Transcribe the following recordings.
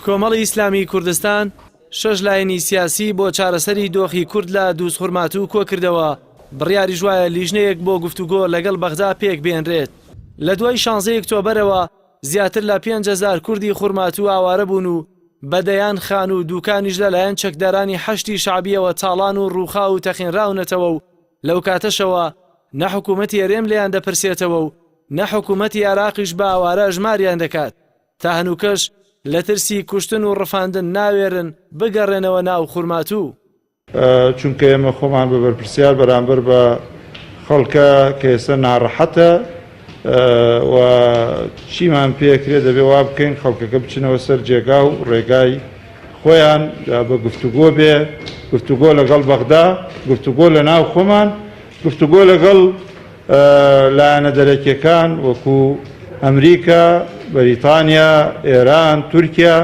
کۆمەڵی ئیسلامیی کوردستان شەش لایەنی سیاسی بۆ چارەسەری دۆخی کورد لە دووزخورماتوو کۆکردەوە، بڕیاریش وایە لیژنەیەک بۆ گفتوگۆ لەگەڵ بەغدا پێکبهێنرێت. لە دوای شانزەی ئۆکتۆبەرەوە زیاتر لە 5000 کوردی خورماتوو ئاوارە بوون و بە دەیان خانوو و دووکانیش لەلایەن چەکدارانی حەشدی شەعبییەوە تاڵان و ڕووخاو و تەقێنراونەتەوە و لەو کاتەشەوە نە حکوومەتی هەرێم لێیان دەپرسێتەوە و نە حکوومەتی عێراقیش بە ئاوارە ئەژماریان دەکات. تا هەنووکەش لە ترسی کوشتن و ڕفاندن ناوێرن بگەڕێنەوە ناو خورماتوو. چونکە ئێمە خۆمان بە بەرپرسیار بەرامبەر بە خەڵکە کە ئێستا ناڕەحەتە و چیمان پێکرێ دەبێ وا بکەین خەڵکەکە بچنەوە سەر جێگا و ڕێگای خۆیان بە گفتوگۆ بێ، گفتوگۆ لەگەڵ بەغدا، گفتوگۆ لە ناو خۆمان، گفتوگۆ لەگەڵ لایەنە دەرەکیەکان وەکو ئەمریکا، بەریتانیا، ئێران، تورکیا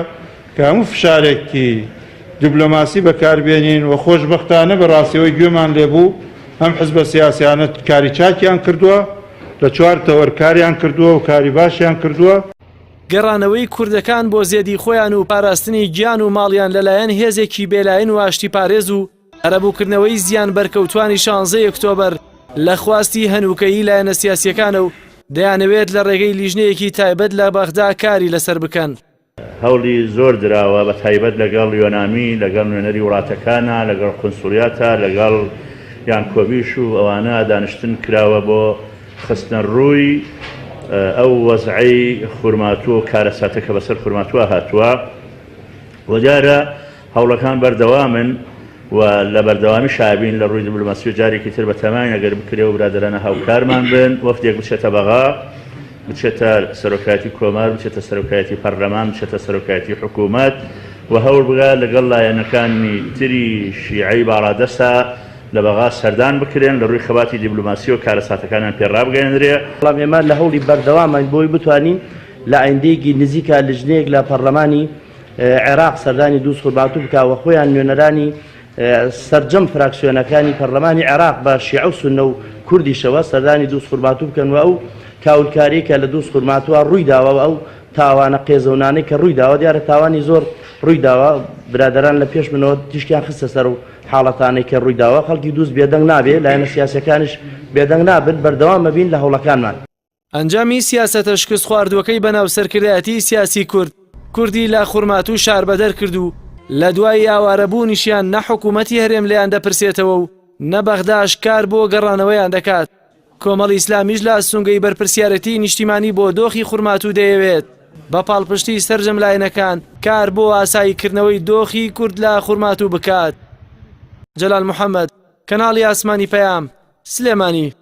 کە هەموو فشارێکی دیبلۆماسی بەکاربێنین و خۆشبەختانە بەڕاستیەوەی گوێمان لێبوو ئەم حزبە سیاسیانە کاری چاکیان کردووە، لە چوار تەوەر کاریان کردووە و کاری باشیان کردووە. گەڕانەوەی کوردەکان بۆ زێدی خۆیان و پاراستنی گیان و ماڵیان لەلایەن هێزێکی بێلایەن و ئاشتیپارێز و قەرەبووکردنەوەی زیان بەرکەوتوانی شانزەی ئۆکتۆبەر لە خواستی هەنووکەیی لایەنە سیاسییەکانە و دەیانەوێت لە ڕێگەی لیژنەیەکی تایبەت لە بەغدا کاری لەسەر بکەن. هەوڵی زۆر دراوە بە تایبەت لەگەڵ یۆنامی، لەگەڵ نوێنەری وڵاتەکانا، لەگەڵ قونسوڵیاتا، لەگەڵ یان کۆبیش و ئەوانە دانیشتن کراوە بۆ خستنە ڕووی ئەو وەزعەی خورماتوو و کارەساتە کە بەسەر خورماتووە هاتووە و دیارە هەوڵەکان بەردەوامن و لە بەردەوامی شابین لە ڕووی دیبلۆماسی و جارێکی تر بە تەماین ئەگەر بکرێ و برادەرانە هاوکارمان بن وەفدێک بچێتە بەغا بچێتە سەرۆکایەتی کۆمار بچێتە سەرۆکایەتی پەرلەمان بچێتە سەرۆکایەتی حکوومەت و هەوڵ بگا لەگەڵ لایەنەکانی تری شیعەی باڵادەستا لە بەغا سەردان بکرێن لە ڕووی خەباتی دیبلۆماسی و کارەساتەکانیان پێ ڕابگەیەنرێ. بەڵام ئێمە لە هەوڵی بەردەوامین بۆی بتوانین لە ئایندەیەکی نزیکا لجنەیەک لە پەرلەمانی عێراق سەردانی دووزخورماتوو بکا و خۆیان نوێنەرانی سەرجەم فراکسیۆنەکانی پەرلەمانی عێراق بە شیعە و سوننە و کوردیشەوە سەردانی دووزخورماتوو بکەن و ئەو کاولکاریەی کە لە دووزخورماتووە ڕووی داوە و ئەو تاوانە قێزەونانەی کە ڕووی داوە دیارە تاوانی زۆر ڕووی داوە برادەران لە پێش منەوە تیشکیان خستە سەر و حاڵەتانەی کە ڕووی داوە خەڵکی دووز بێدەنگ نابێ لایەنە سیاسیەکانیش بێدەنگ نابن بەردەوام ئەبین لە هەوڵەکانمان. ئەنجامی سیاسەتە شکستخواردووەکەی بەناو سەرکردایەتیی سیاسی کورد، کوردی لە خورماتوو شاربەدەر کرد و لە دوای ئاوارەبوونیشیان نە حکوومەتی هەرێم لێیان دەپرسێتەوە و نە بەغداش کار بۆ گەڕانەوەیان دەکات. کۆمەڵی ئیسلامیش لە سونگەی بەرپرسیارێتیی نیشتیمانی بۆ دۆخی خورماتوو دەیەوێت بە پاڵپشتی سەرجەم لایەنەکان کار بۆ ئاساییکردنەوەی دۆخی کورد لە خورماتوو بکات. جەلال محەمەد، کەناڵی ئاسمانی پەیام، سلێمانی.